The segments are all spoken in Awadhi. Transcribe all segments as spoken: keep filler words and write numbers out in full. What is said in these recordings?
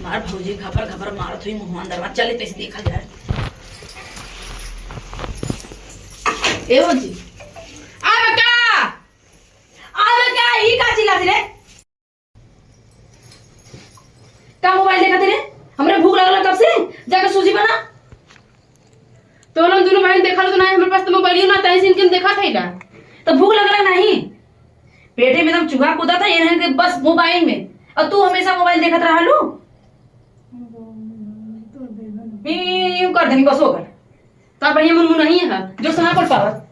मार भौजी घपर घपर मारत हुई मुँहवा अंदरवा। चले तैसे देखा जाए। ए भौजी। अब का? अब का? ई का चिल्लात रे? का मोबाइल देखत रे? हमरे भूख लगल कब से। जाके सूजी बना। तो हम दुनो बहिन देखल तो नाही, हमरे पास तो मोबाइल ही ना, तैसे इनके देखत है का? तो भूख लगल नाही? पेटे में एकदम चूहा कूदा था, इन्हें के बस मोबाइल में। और तू हमेशा मोबाइल देखत रहलू? यूं कर देनी, बस हो गल। तो बढ़िया मुनमुन नहीं है, जो सुना पड़ पावत।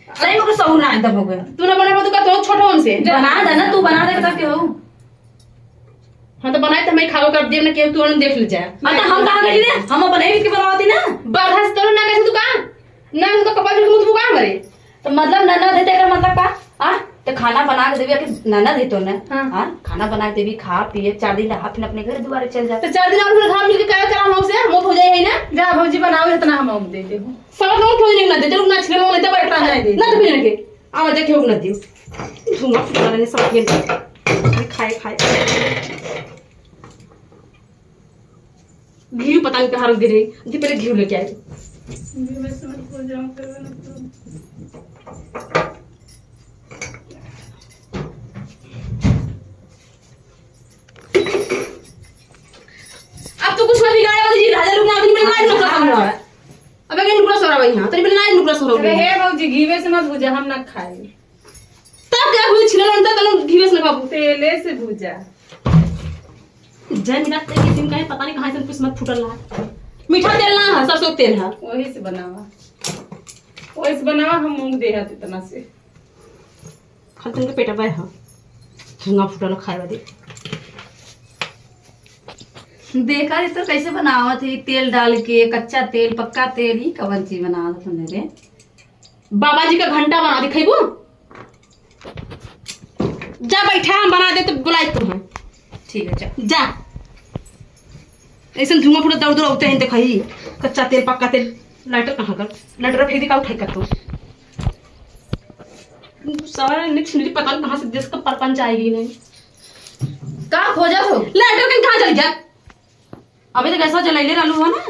सही में कुछ सहूर ना एकदम हो गया। तू ना बना पावत का, तो छोट हो हमसे। बना दे ना, तू बना दे, बता के हो। हाँ, तो बनाए तो हमें खाओ कर देव ना, केहू तू देख ले जाए। हाँ, तो हम कहाँ गई रे? हम अपने ही के बनावती ना। बारह से तोरो ना कैसे तू कहाँ? ना तो कपड़ा भी मुझ कहाँ मरे। तो मतलब ननद है, तेरा मतलब का? आ? तो खाना बना के देवी, आके ननद है तो ना। हाँ। हाँ, खाना बना के देवी, खा पिए, चार दिन रहा, फिर अपने घर दुआरे चल जा। तो चार दिन और फिर खा मिल के क्या करा हम से? मुँह हो जाए है ना? जा भौजी बनाओ, इतना हम दे दे। सब लोग खोज नहीं ना देते, लोग ना छिले, लोग लेते बैठता है। ना तो फिर के आवाज के ना दियो। धुआं फुटा लेने सब खेल। खाए, खाए। घी पता नहीं कहाँ रख दे रही। जी, पहले घी लेके आई। घी में से मत भूल जाओ, करवे ना तो। अब तो कुछ ना बिगाड़े वाली जी, राजा लोग ना आदमी में ना नुकरा सोरा है। अब एक नुकरा सोरा भाई, हाँ, तेरे में ना नुकरा सोरा अरे भाई। हे भौजी, घीवे से मत भूजा, हम ना खाए। तब क्या हुई, छिलल अंडा तलो घीवे से ना खाबू। तेले से भूजा। जय मिला तेल के दिन कहे, पता नहीं कहाँ से कुछ मत फूटल रहा। मीठा तेल ना है, सरसों के तेल है। वही से बनावा, वही से बनावा, हम मूंग दे है इतना से। खाली तुमके पेट बे ह, झुंगा फूटल खाए वाली। देखा रे तो कैसे बनावत है, तेल डाल के, कच्चा तेल, पक्का तेल, ही कवन चीज बनावत हमें रे। बाबा जी का घंटा बना दे, खइबू? जा बैठा, हम बना दे तो बुलाई तुम्हें। ठीक है, जा। जा। ऐसे धुआं फूटत दौड़ दौड़ आते हैं, देखा ही कच्चा तेल, पक्का तेल, लाइटर कहाँ कर? लाइटर फेंक दी, का उठाई कर तू? सारा निक सुनली, पता नहीं कहाँ से देश का परपंच आएगी नहीं। का खोजत हो? लाइटर कहीं कहाँ चल गया? अबे तो गैसवा जलैले रहलू हो ना,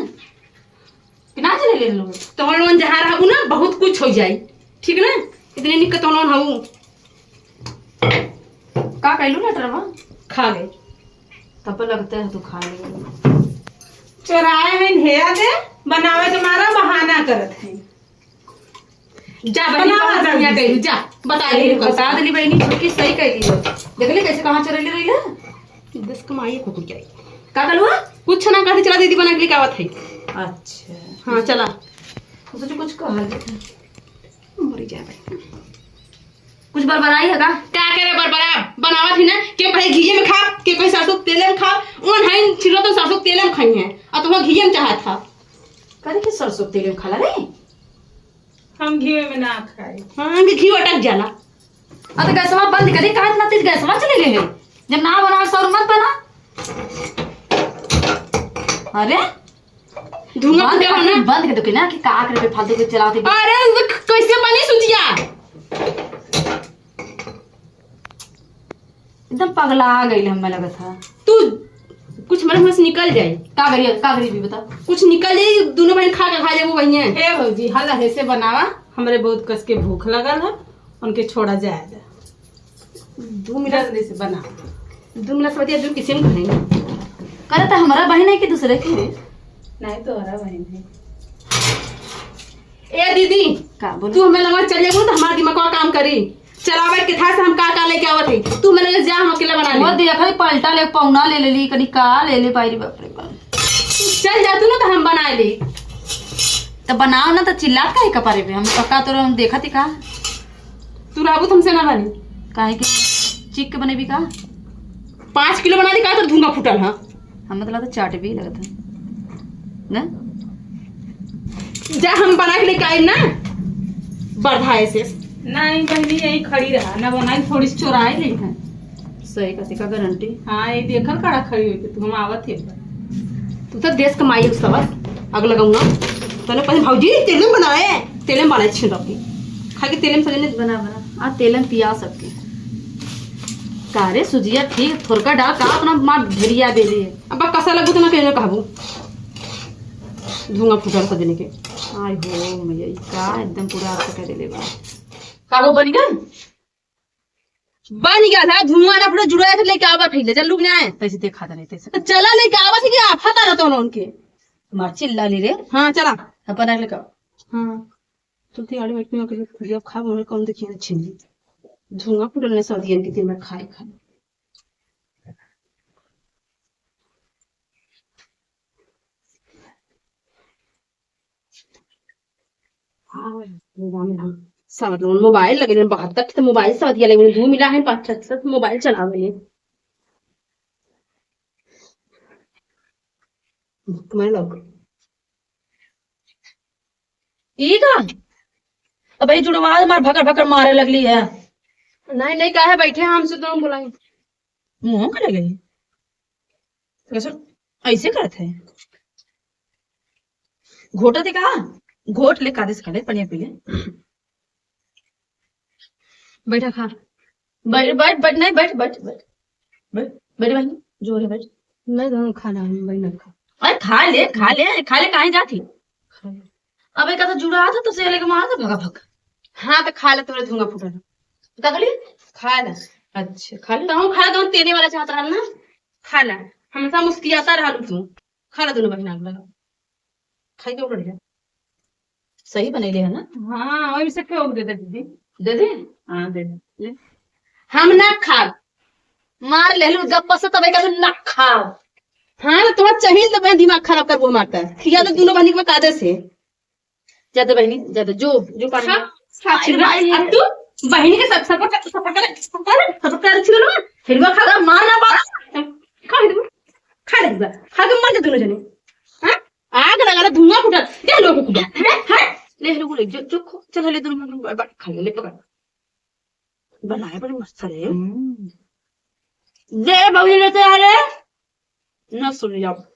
कि ना जलैले रहलू हो? तोहन लोगन जहाँ रहबू ना, बहुत कुछ हो जाई, ठीक ना? इतने निक तोहन लोगन हऊ। का कैलू लटरवा? खा गई। तब लगते है तू खा ले। चोराए हैं हेया दे, बनावे के मारा बहाना करत हैं। जा बहिनी, बनावा बहुत बढ़िया जल्दी से। कइली, जा, बता दे, अरे, बता देली बहिनी, छोटकी सही कइली हो। देख ले कैसे कहाँ चोरैले रही है? दस कमाई को कुछ जाई। का कहलू है? कुछ ना कहती, चला दीदी बना के लेके आवत है। अच्छा। हाँ, चला। सोचे कुछ कहा दे। मरी जा बहिनी। कुछ बरबराई है का? का करे बरबरा? बनावत ही ना, के भाई घीये में खा, के भाई सरसों तेले में खा, उन है छिलो तो सरसों तेले में खाई है, और तुम घीये में चाहत था। करे के सरसों तेले में खाला रे? हम घी में ना खाई। हाँ, हम घी अटक जाला। अब तो गैसवा बंद करी, काहे इतना तेज गैसवा चले ले है? जब ना बनाओ, सौर मत बना। अरे, धुआं बंद फूटे हो कर, ना। बंद कर दो कि ना, कि का करे पे फालतू के चलाते। अरे, कैसे बनी सुजिया? एकदम पगला गइल हमें लगत है। तू कुछ मरे हमसे निकल जाए। का करिए, का करिए भी बता। कुछ निकल जाए, दोनों बहन खा के खा जाबू बहिने। हे भौजी, हल ऐसे बनावा, हमरे बहुत कस के भूख लगल है, उनके छोड़ा जाए दे। दू मिनट जल्दी से बना। दू मिनट से बतिया, दू किसिम के हैं। करे तो हमारा बहन है कि दूसरे के रे? नहीं, तो हमारा बहन है। ए दीदी, का बोल? तू हमें लगा चल जाबू तो हमारा दिमाग काम करी। चलावे के था से हम का का लेके आवत ही, तू मेरे लिए जा, हम अकेला बना वो ले। देखा ही पलटा ले, पौना ले ले ली, कनी का ले ले पाई रे, बाप रे बाप। चल जा तू ना, तो हम बना ली। तो बनाओ ना, तो चिल्लात काहे कपारे पे? हम पक्का तो हम देखा थी का। तू रहबू तो हमसे ना बनी। काहे के? चीख के बनेबी का? पाँच किलो बना दी का, तो धुआं फूटल, हाँ। हम मतलब तो चाट भी लगत है ना। जा हम बना के लेके आइब ना, बरधा ऐसे। नहीं बहनी, यही खड़ी रहा ना, बनाई थोड़ी सी चोराए नहीं है। सही कहती का गारंटी? हाँ, ये देखल कड़ा खड़ी होके तू हम आवत है। तू तो देश कमाई उस सबर, आग लगाऊंगा। तने पहले भौजी तेल में बनाए, तेल में बनाए छिन रखी। खा के तेल में सजने बना, बना। आ तेल में पिया सबके। का रे सुजिया, ठीक थोरका डाल, का अपना माँ ढेरिया दे दिए। अब कसा लगू तो ना कहने कहबू। धुआं फूटल सजनी के। आय हो मैया, ई का एकदम पूरा आग पकड़ ले बा। का वो बन गया? बन गया था, धुआं ना पूरा जुड़ा था, लेके आवा खइले, चल लुक ना आए। तैसे देखा था नहीं, तैसे। तो चला लेके आवा थी कि आफत आ रहा था उनके। मार चिल्ला ले रे। हाँ, चला। अपन आग लेके आओ। हाँ। तो ती आड़ी बैठ में अकेले भैया खा, बोले कौन देखिए छिंदी। धुआं फूटल ने सदियन के दिन में खाए खाए। हाँ, सब लोग मोबाइल लगे हैं, बहत्तर ठे मोबाइल सब दिया लगे हैं, दो मिला है, पाँच छह से मोबाइल चलावे हैं। तुम्हारे लोग। ई का? अब ये जुड़वा मार भकर भकर मारे लगली है। नहीं, नहीं, काहे बैठे हैं, हमसे तो हम बुलाई। मुंह करे गई। कैसे ऐसे करत है? घोटा दे का? घोट ले, कादे से खा ले, पनिया पी ले। बैठा खा। बैठ, बैठ, बैठ, नहीं, बैठ, बैठ, बैठ। बैठ, बैठ बहनी, जोर है, बैठ। नहीं, दोनों खा ना, हम बैठ ना खा। अरे खा ले, खा ले, खा ले, काहे जाती? खा ले। अब एक तो जुड़ा था, तो से लेके मार दे, भगा भग। हाँ, तो खा ले, तोरे धुआं फूटल। का कहली? खा ले। अच्छा, खा ले। तो हम खा ले, तो हम तेरे वाला चाहत रहल ना। खा ले। हमेशा मुस्कियाता रहल तू। खा ले दोनों बहिन आग लगा। खाई के उठ जा। सही बनैले है ना? हाँ, वही से क्यों दे दे दीदी? दे दे? हाँ, दे दे। ले। हम ना खाब। मार लेहलू गप्पा से तबे का ना खाब। हाँ, तो तुम्हार चाहिए तो मैं दिमाग खराब करबो मारता। खिया तो दोनों बहिनी के कादे से। जा दे बहिनी, जा दे, जो, जो पानी खा, खा, अरे छिलवा, भाई। अब तू बहिनी के सब सफर कर, सफर कर, सफर कर, सफर कर छिलवा, छिलवा खा, मार ना पा। खा, खा, खा, खा के मर जा दोनों जने। हाँ? आग लगा ले, धुआं फूटल। ले लो कुकुर। हैं? हैं? ले लो कुकुर, जो, जो खो, चल ले दोनों मिनट, ब-, ब-, खा ले, ले पकड़। बनाए बड़े मस्त रे। हम्म। दे बबली लेते आ रे। ना सुन जाओ।